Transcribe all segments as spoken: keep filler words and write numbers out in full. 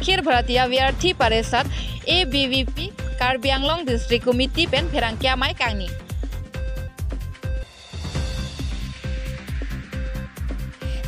Akhil Bharatiya Vidyarthi Parishad, A B V P, Karbi Anglong District Committee pen pherangke amei kangni.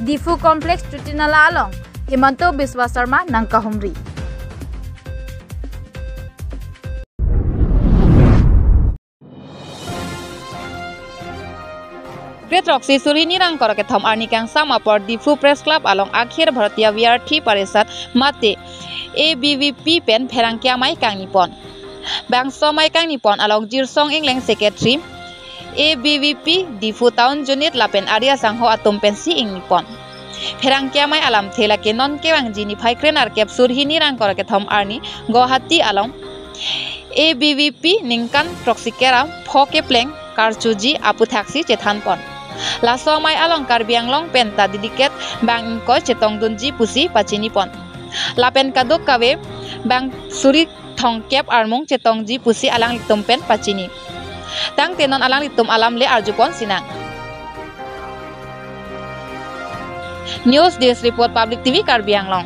Diphu Complex Chutinala along Himanta Biswa Sarma nangkahumri. Kre throksi suri hini ra ingkoi ra kethom arni kangsam apor Diphu Press Club along Akhil Bharatiya Vidyarthi Parishad mate A B V P pen pherangke amei kangni pon. Bangso amei kangni pon along Jirsong Engleng, Secretary, A B V P Diphu Town Unit lapen Arya Sangho atum pensi ingni pon. Pherangke amei alamthe lake non kevangji niphai kre nerkep suri hini ra ingkoi ra kethom arni Guwahati along A B V P ningkan throksi kep ra pho kepleng karchuji aphuthaksi chethan pon. Laso amei along Karbi Anglong penta delegate bang ingkoi chetongdunji pusi pachini pon. Lapen kadokave bang suri thomkep armung chetongji pusi alanglitum pen pachini. Tangte non alanglitum alam le arjupon sinang. News Desk Report, Public T V Karbi Anglong.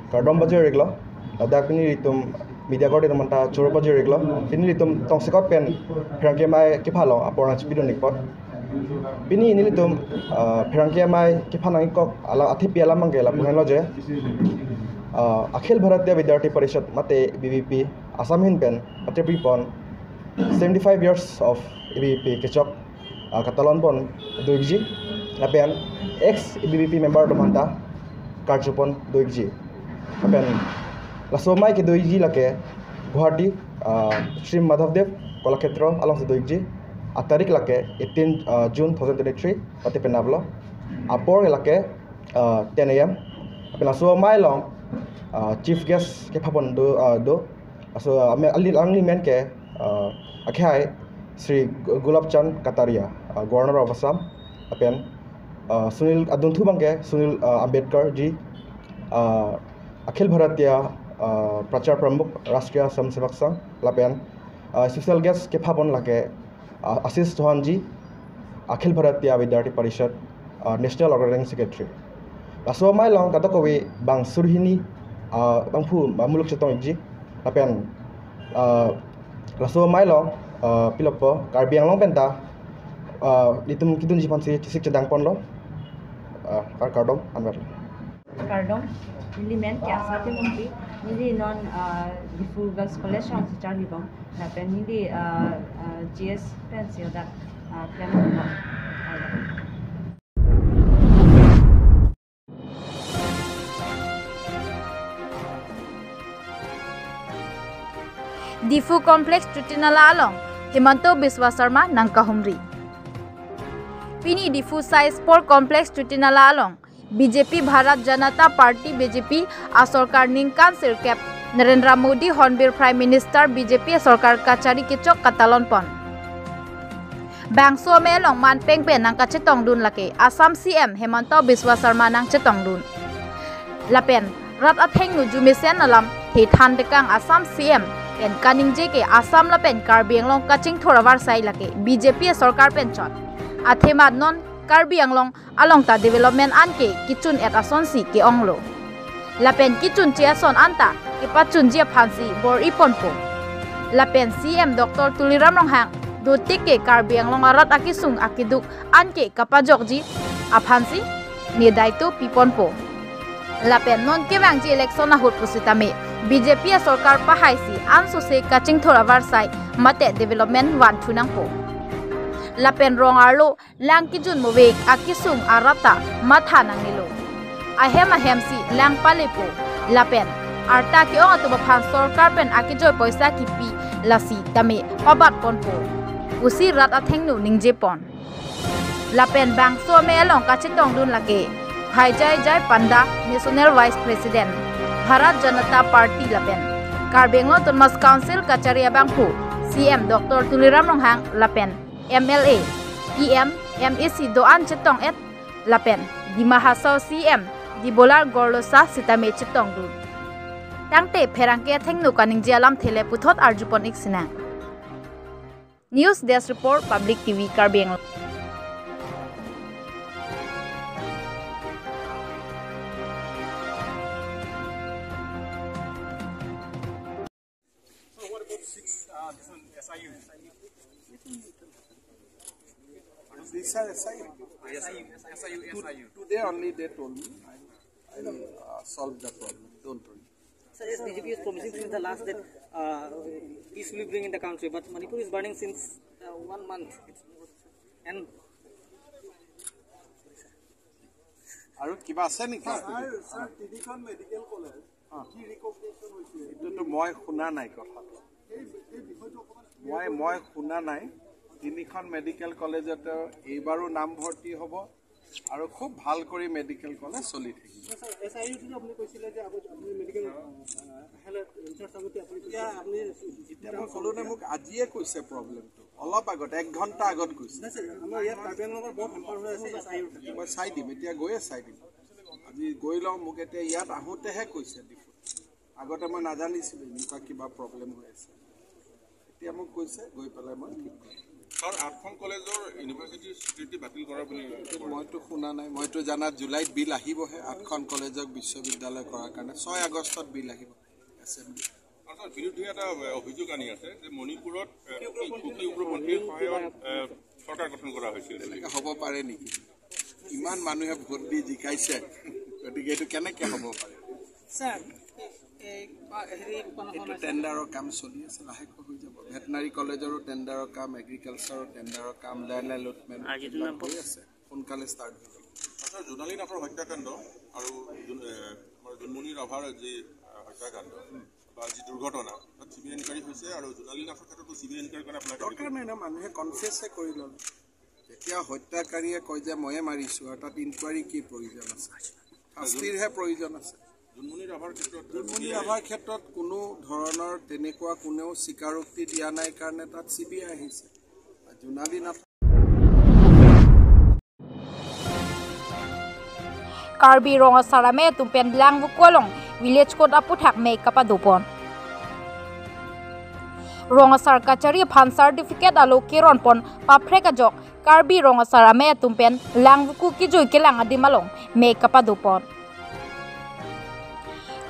Kardom pajir-iklo, ladak pini ilitum media coordinator manta choro pajir-iklo. Pini ilitum tongsekot pen pherangke amei kepha along apor nangchipidun-ik apot. Pini nelitum, ah, pherangke amei kepha nangkok alam athepi alam abangke lapu henlo je, ah, Akhil Bharatiya Vidyarthi Parishad mate A B V P Assam ahin pen patripi pon seventy five years of A B V P kechok, ah, katalon pon do-ikji, lapen ex A B V P member atum aphanta karchupon do-ikji. Lapen laso amei kedo-ikji lake Guwahati, ah, Shri Madhavdev Kalakhetra alongsi do-ikji. Atarik lake eighteen, ah, June two thousand twenty-three, mate penaplo. Apor lake, ah, ten A M. Lapen laso amei along, ah, chief guest kepha pon do, ah, do. Laso, ah, ame-, ali-, alangli amen ke, ah, akhai Shri Gu-, Gulab Chand Kataria, ah, Governor of Assam, lapen, ah, Sunil, adunthu abangke Sunil, ah, Ambedkar ji, ah, Akhil Bharatiya, ah, Prachar Pramukh, Rashtriya Swayamsevak Sangh, lapen, ah, special guest kepha pon lake, ah, Ashish Chauhan ji, Akhil Bharatiya Vidyarthi Parishad, ah, National Organizing Secretary. Laso amei along kadokave bang suri hini, ah, bangphu, ah, muluk chetong-ikji. Lapen, ah, laso amei along, ah, pilopo Karbi Anglong penta, ah, ilitum kedunji aphansi chesik chedang ponlo. Ah, kar-, kardom, anwar. Kardom, neli amen ke Asa Timungpi, neli non, ah, Diphu Girls College alongsi charlibom, lapen neli, ah, ah, G S pensi ladak, ah, klembom. Diphu Complex Chutinala along Himanta Biswa Sarma nangkahumri. Pini Diphu Sai Sport Complex Chutinala along B J P Bharat Janata Party, B J P asorkar ningkan sirkep, Narendra Modi Hornbill Prime Minister, B J P asorkar kachari kechok katalon pon. Bangso amei along manpeng pen nangkachetongdun lake Assam C M Himanta Biswa Sarma nangchetongdun. Lapen rat athengno arjumesen alam thethan tekang Assam C M pen kaningje ke Assam lapen Karbi Anglong kachingthur avarsai lake B J P asorkar pen chot. Athema non Karbi Anglong along ta development anke kechun-et asonsi ke-onglo. Lapen kechunche ason anta kepachunji aphansi bor-i ponpo. Lapen C M Doctor Tuliram Ronghang dotik ke Karbi Anglong arat akesung akeduk anke kapajokji aphansi ne daito piponpo. Lapen non kevangji election ahut pusitame B J P asorkar pahaisi ansose kachingthur avarsai mate development vanthu nangpo. Lapen rong arlo lang kejun mo vek akesung arat ta matha nangnelo. Ahem ahemsi lang palepo. Lapen arta ke-ong atum aphan sorkar pen akejoi poisa kipi lasi tame pabat ponpo pusi rat athengno ningjepon. Lapen bangso amei along kachetongdun lake Bhaijai Jai Panda, National Vice President, Bharat Janata Party lapen Karbi Anglong Autonomous Council kachari abangphu C M Doctor Tuliram Ronghang lapen M L A, E M, M A C do-an chetong-et lapen Dima Hasao C M Debolal Gorlosa sitame chetongdun. Tangte pherangke athengno kaningje alamthe le puthot arjupon-ik sinang. News Desk Report, Public T V Karbi Anglong. So what about six, uh, this one, S I U? These are S I U. S I U, S I U, S I U. Today only they told me, "I'll, I'll, uh, solve the problem. Don't worry." Sir, yes, B J P is promising since the last that, uh, peace will bring in the country, but Manipur is burning since, uh, one month. It's, and আৰু কিবা আছে নেকি? Sir, sir, তিনিখন medical college, অ। কি ৰিকগনিশ্যন হৈছে? এইটোতো মই শুনা নাই কথাটো। সেই, সেই বিষয়টো অকণমান মই, মই শুনা নাই। তিনিখন মেডিকেল কলেজতে এইবাৰো নামভৰ্তি হ'ব আৰু খুব ভাল কৰি মেডিকেল কলেজ চলি থাকিব। ছাৰ, এছ আই ইউটো আপুনি কৈছিলে যে আগত আপুনি মেডিকেল, আহ, হেল্থ ৰিচাৰ্চ আগতে আপুনি এতিয়া আপুনি এতিয়া মই ক'লো নে, মোক আজিয়ে কৈছে প্ৰব্লেমটো, অলপ আগত, এক ঘণ্টা আগত কৈছে। নাই ছাৰ, আমাৰ ইয়াত কাৰ্বি আংলঙৰ বহুত হেম্পাৰ হৈ আছে এছ আই ইউৰ ক্ষেত্ৰত। মই চাই দিম, এতিয়া গৈয়ে চাই দিম। আজি গৈ লওঁ, মোক এতিয়া ইয়াত আহোঁতেহে কৈছে ডিফুত। আগতে মই নাজানিছিলোঁ এনেকুৱা কিবা প্ৰব্লেম হৈ আছে। এতিয়া মোক কৈছে, গৈ পেলাই মই ঠিক কৰিম। ছাৰ, আঠখন কলেজৰ ইউনিভাৰ্চিটিৰ স্বীকৃতি বাতিল কৰা বুলি এইটো মইতো শুনা নাই। মইতো জানাত জুলাইত বিল আহিবহে, আঠখন কলেজক বিশ্ববিদ্যালয় কৰাৰ কাৰণে। ছয় আগষ্টত বিল আহিব এছেম্বলি। আৰু ছাৰ, বিৰুদ্ধে এটা, এ, অভিযোগ আনি আছে যে মণিপুৰত, এ, কুকি, কুকি উগ্ৰপন্থীৰ সহায়ত, এ, চৰকাৰ গঠন কৰা হৈছিল বুলি। এনেকে হ'ব পাৰে নেকি? ইমান মানুহে ভোট দি জিকাইছে, গতিকে এইটো কেনেকে হ'ব পাৰে? ছাৰ, এ-, এ-, পা-, হেৰি, কোন এইটো সময়, ছাৰ? টেণ্ডাৰৰ কাম চলি আছে, লাহেকৈ হৈ যাব। ভেটেনাৰী কলেজৰো টেণ্ডাৰৰ কাম, এগ্ৰিকালচাৰৰ টেণ্ডাৰৰ কাম, লেণ্ড এলটমেণ্ট আজি এইবিলাক দিনা হৈ আছে, সোনকালে ষ্টাৰ্ট হৈ যাব। ছাৰ, জোনালী নাথৰ হত্যাকাণ্ড আৰু জোন-, এ, আমাৰ জোনমণি ৰাভাৰ যি, আ, হত্যাকাণ্ড বা যি দুৰ্ঘটনা, তাত চি বি আই ইনকুৱাৰী হৈছে আৰু জোনালী নাথৰ ক্ষেত্ৰতো চি বি আই ইনকুৱাৰী কাৰণে আপোনালোকে দৰকাৰ নাই ন, মানুহে কনফেছে কৰি ল'লে। যেতিয়া হত্যাকাৰীয়ে কয় যে ময়ে মাৰিছো, আৰু তাত ইনকুৱাৰী কি প্ৰয়োজন আছে? শাস্তিৰহে প্ৰয়োজন আছে। জোনমণি ৰাভাৰ ক্ষেত্ৰত জোনমণি ৰাভাৰ ক্ষেত্ৰত কোনো ধৰণৰ তেনেকুৱা কোনেও স্বীকাৰোক্তি দিয়া নাই কাৰণে তাত চি বি আই আহিছে। আৰু জোনালী Nath Karbi Rong Asar Amei atum pen Langvoku along village court aputhak mei kapadopon. Rong Asar kachari aphan certificate alo keronpon paphrek ajok Karbi Rong Asar Amei atum pen Langvoku kejui kelang adim along mei kapadopon.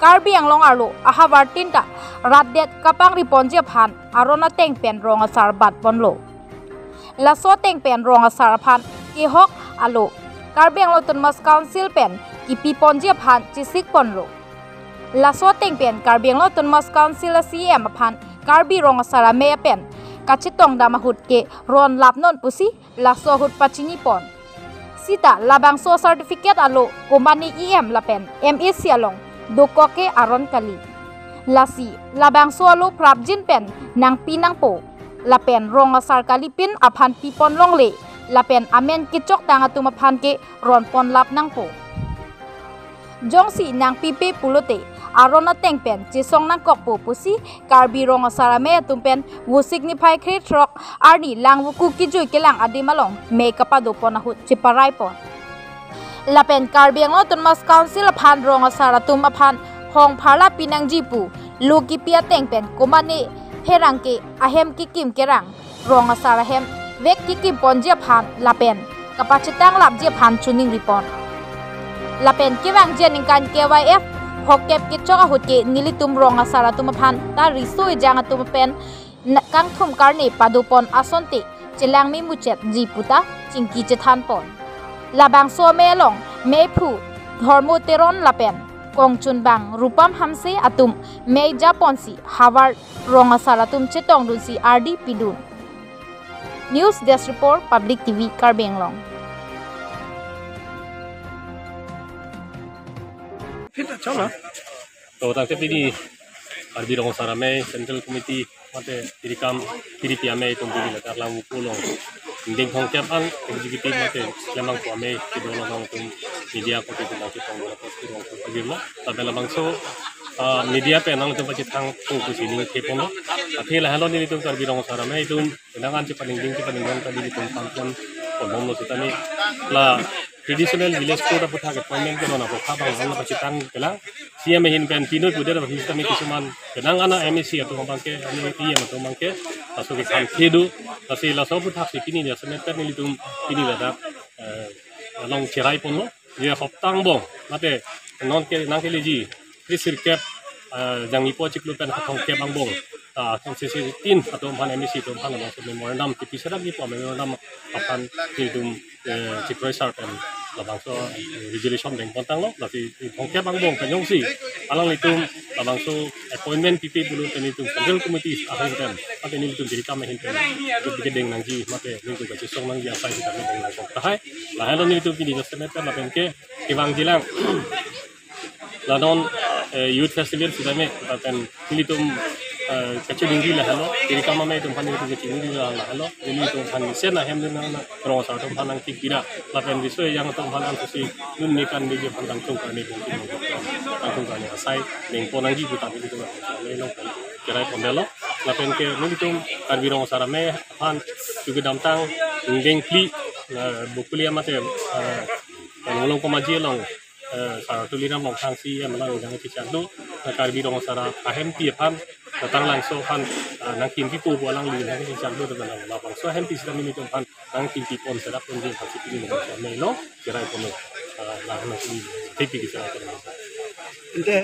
Karbi Anglong arlo ahavar tin ta rat det kapangriponji aphan aron ateng pen Rong Asar batponlo. Laso ateng pen Rong Asar aphan kehok alo Karbi Anglong Autonomous Council pen kipiponji aphan chesikponlo. Laso ateng pen Karbi Anglong Autonomous Council a C E M aphan Karbi Rong Asar Amei pen kachetongdam ahut ke ron lapnon pusi laso ahut pachinipon. Sita labangso certificate alo komane E M lapen M A C along dokok ke aron kali. Lasi labangso alo prapjin pen nangpi nangpo. Lapen Rong Asar kalipin aphan pipon longle. Lapen amen kechoktang atum aphan ke ronpon lap nangpo. Jongsi nangpipe pulote aron ateng pen chesong nangkokpo pusi Karbi Rong Asar Amei atum pen Vosik niphai kre throk arni Langvoku kejui kelang adim along mei kapadopon ahut cheparaipon. Lapen Karbi Anglong Autonomous Council aphan Rong Asar atum aphan hong pharla pinangji pu lo kipi ateng pen komane pherangke ahem kekim kerang Rong Asar ahem vek kekimponji aphan lapen kapachetang lapji aphan choningripon. Lapen kevangji aningkan K Y F phokep kechok ahut ke nelitum Rong Asar atum aphan ta riso ejang atum pen na-, kangthum karne padopon asonte chelangme muchetji puta chingki chethanpon. Labangso amei along meiphu Dhormo Teron lapen kongchunbang Rupam Hanse atum mei japonsi havar Rong Asar atum chetongdunsi ardi pidun. News Desk Report, Public T V Karbi Anglong. Kita coba. To, tangte pini Karbi Rong Asar Amei Central Committee mate pirikam piripi amei atum pini ladak Langvoku along ingdeng thomkep an executive mate klemangpo amei kedo along atum media kote atum nangketong bola post pirong atum pagirlo. Tapi labangso, ah, media pen nangtum pachethang po pusi ningke ponlo. Athe lahelo nelitum Karbi Rong Asar Amei atum penang an chepaningding chepaningdong kali nelitum pangkon ponlonglo sitame la traditional village court aputhak appointment kenon apot kha bang hal pachethang kelang. C M ahin pen pinoi pudet abang sitame kisuman penang ana M A C atum abangke, M A C atum abangke, laso ke kam kedo. Lasi laso aputhaksi pini jasemet pen nelitum pini ladak, eh, along cherai ponlo. Je hopta angbong mate non ke nangkeleji tris sirkep, eh, jangmipo chiklo pen kethom kep angbong, ah, constituency tin atum aphan M A C atum aphan labangso memorandum kipi serak kipo memorandum aphan nelitum, eh, chikroi sar pen labangso, eh, resolution dengpon tanglo. Lasi kethom kep angbong pen jongsi alanglitum labangso appointment pipe pulote nelitum central committee ahin pen, ante nelitum jirikam ahin pen kedeng nangji mate nelitum kachesong nangji asai sitame deng nangkok tahai. Lahelo nelitum pini jasemet pen lapen ke kevangjilang. La non, eh, youth festival sitame lapen nelitum, eh, kachiningri lahelo, jirikam amei atum aphan nelitum kachiningri lahelo. Nelitum aphan mesen ahem dun nang rong asar atum aphan nangkipira lapen riso ejang atum aphan ansi dun nekan meji aphan tangtung karni dun tangtung karni asai dengpon nangji pu tame nelitum along pen cherai pondetlo. Lapen ke nelitum Karbi Rong Asar Amei aphan chukidamtang ingdeng phli, eh, Bokulia mate, eh, Longkolom Komaji along, eh, Sar Tuliram Ronghang C E M alangli nangchechaklo, eh, Karbi Rong Asar Ahempi aphan, Karbi Rong Asar Langso aphan, eh, nangkimpipo pu alangli nangchechaklo, teman labangso ahempi sitame nelitum aphan nangkimpipon serak ponji aphan si pini labangso amei along cherai ponlo. Eh, la nangkimpi kicherai ponlo. Ante